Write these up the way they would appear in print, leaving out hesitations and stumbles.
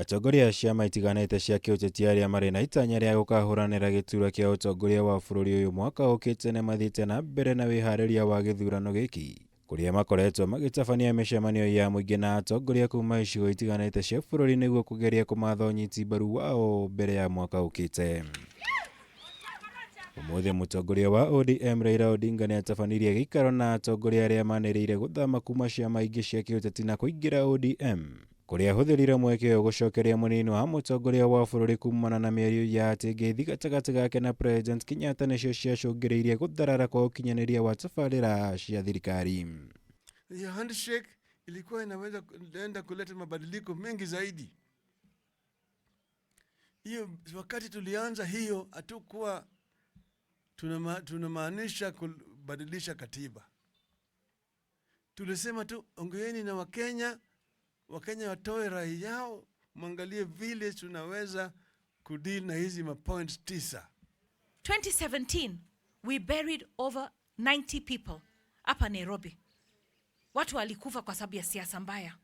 Atongoria a ciama itiganĩte cia kĩũteti arĩa marĩ na itanya rĩa gũkahũranĩra gĩturwa kĩa ũtongoria wa bũrũri ũyũ mwaka ũkĩte nĩmathiĩte na mbere na wĩharĩria wa gĩthurano gĩkĩ kũrĩa makoretwo magĩtabania mĩcemanio ya mũingĩ na atongoria kuma icigo itiganĩte cia bũrũri nĩguo kũgeria kũmatha ũnyiti mbaru wao mbere ya mwaka ũkĩte. Ũmũthĩ mũtongoria wa ODM Raila Odinga nĩ atabanirie gĩikaro na atongoria arĩa manĩrĩire gũthama kuma ciama ingĩ cia kĩũteti na kũingĩra ODM kũrĩa ahũthĩrire mweke ũyũ gũcokeria mũnini wa mũtongoria wa bũrũri kumana na mĩario ya atĩ ngeithi gatagatĩ gake na President Kenyatta nĩcio ciacũngĩrĩirie gũtharara kwa ũkinyanĩria wa tabarĩra cia thirikari. Hiyo handshake ilikuwa inaweza enda kuleta mabadiliko mengi zaidi. Hiyo wakati tulianza hiyo, hatukuwa tunamaanisha kubadilisha katiba. Tulisema tu ongeeni na Wakenya, Wakenya watoe rai yao, mwangalie vile tunaweza kudeal na hizi mapoints 9. 2017 we buried over 90 people hapa Nairobi. Watu walikufa kwa sababu ya siasa mbaya.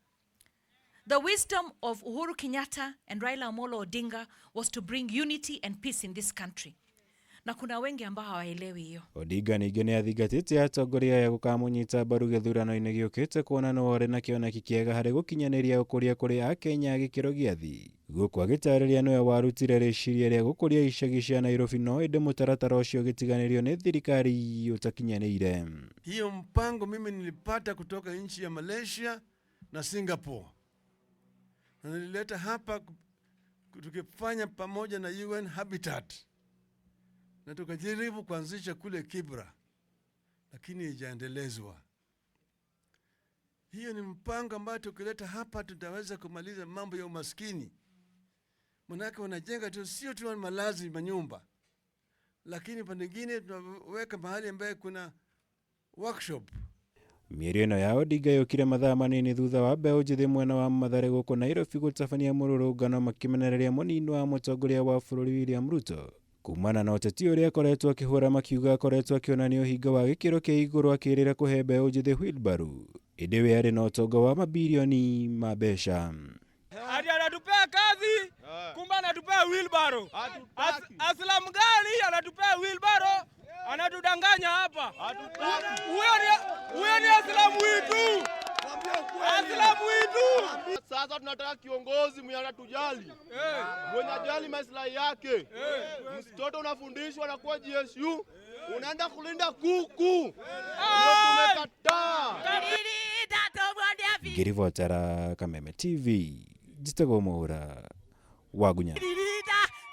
The wisdom of Uhuru Kenyatta and Raila Amolo Odinga was to bring unity and peace in this country. Na kuna wengi ambao hawaelewi hiyo. Odinga ningĩ nĩ athingatĩte atongoria aya gũkamũnyita mbaru gĩthurano-inĩ gĩũkĩte kuona nĩwe ũrĩ na kĩoneki kĩega harĩ gũkinyanĩria ũkũria kũrĩ Akenya a gĩkĩro gĩa thĩ. Gũkũ agĩtarĩria nĩwe warutire rĩciria rĩa gũkũria icagi cia Nairobi no ĩndĩ mũtaratara ũcio ũgĩtiganĩrio nĩ thirikari ũtakinyanĩire. Hiyo mpango mimi nilipata kutoka nchi ya Malaysia na Singapore. Na nilileta hapa tukifanya pamoja na UN Habitat. Na tukajaribu kuanzisha kule Kibra, lakini haijaendelezwa. Hiyo ni mpango ambao tukileta hapa tutaweza kumaliza mambo ya umaskini. Manake wanajenga tu sio tu malazi manyumba, lakini pande nyingine tunaweka mahali ambaye kuna workshop. Mĩario ĩno ya Odinga yũkire mathaa manini thutha wa mbeũ njĩthĩ mwena wa Mathare gũkũ Nairobi gũtabania mũrũrũngano makĩmenereria mũnini wa mũtongoria wa bũrũri William Ruto kumana na ũteti ũrĩa akoretwo akĩhũra makiuga akoretwo akĩonania ũhinga wa gĩkĩro kĩa igũrũ akĩrĩra kũhe mbeũ njĩthĩ wheelbarrow ĩndĩ we arĩ na ũtonga wa mabirioni ma mbeca. Ati anatupea kazi, kumbe anatupea wheelbarrow. Aslam gani anatupea wheelbarrow? Anatudanganya hapa. Huyo ni Aslam wetu. Aslam wetu. Sasa tunataka kiongozi mwenye anatujali. Mwenye ajali maslahi yake. Mtoto unafundishwa na kuwa GSU, unaenda kulinda kuku. Ndio tumekataa. Ngĩribotera Kameme TV, njĩtagwo Mwaura Wagunya.